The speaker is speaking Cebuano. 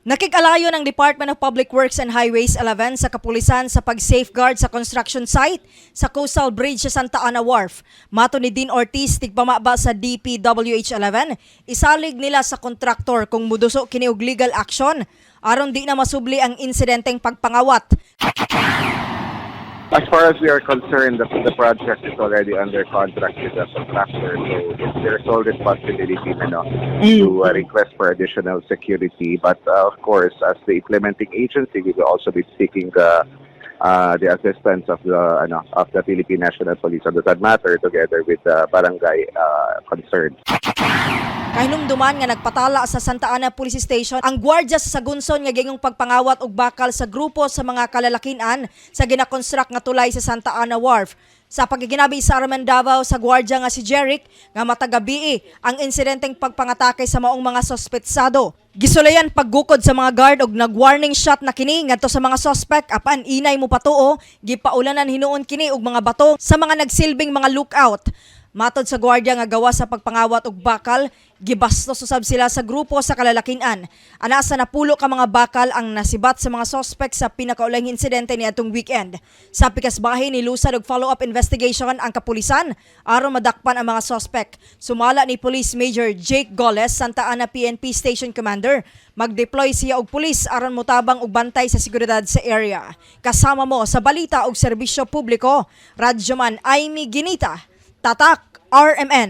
Nakig-alayon ang Department of Public Works and Highways 11 sa kapulisan sa pag-safeguard sa construction site sa Coastal Bridge sa Santa Ana Wharf. Matod ni Dean Ortiz, tigpamaba sa DPWH 11, isalig nila sa kontraktor kung muduso kini og legal action aron di na masubli ang insidenteng pagpangawat. As far as we are concerned, the project is already under contract with the contractor, so it's their sole responsibility ano, to request for additional security. But of course, as the implementing agency, we will also be seeking the assistance of the ano, of the Philippine National Police on that matter, together with the barangay concerned. Kahinumduman nga nagpatala sa Santa Ana Police Station ang gwardiya sa Sagunson nga gingong pagpangawat og bakal sa grupo sa mga kalalakinan sa ginakonstruct nga tulay sa Santa Ana Wharf. Sa pagkiginabi sa RMN Davao sa gwardiya nga si Jeric nga matag gabii ang insidenteng pagpangatake sa maong mga sospetsado. Gisulayan paggukod sa mga guard og nag-warning shot na kini ngadto sa mga suspect, apan inay mo patuo, gipaulanan hinuon kini og mga bato sa mga nagsilbing mga lookout. Matod sa gwardiya nga gawa sa pagpangawat og bakal, gibastos usab sila sa grupo sa kalalakinan. Ana sa 10 ka mga bakal ang nasibat sa mga suspect sa pinakaulahing insidente niadtong weekend. Sa pikas bahin, nilusad og follow-up investigation ang kapulisan aron madakpan ang mga suspect. Sumala ni Police Major Jake Goles, Santa Ana PNP Station Commander, mag-deploy siya og pulis aron motabang og bantay sa seguridad sa area. Kasama mo sa balita og serbisyo publiko, Radyoman Amy Ginita, Tatak RMN.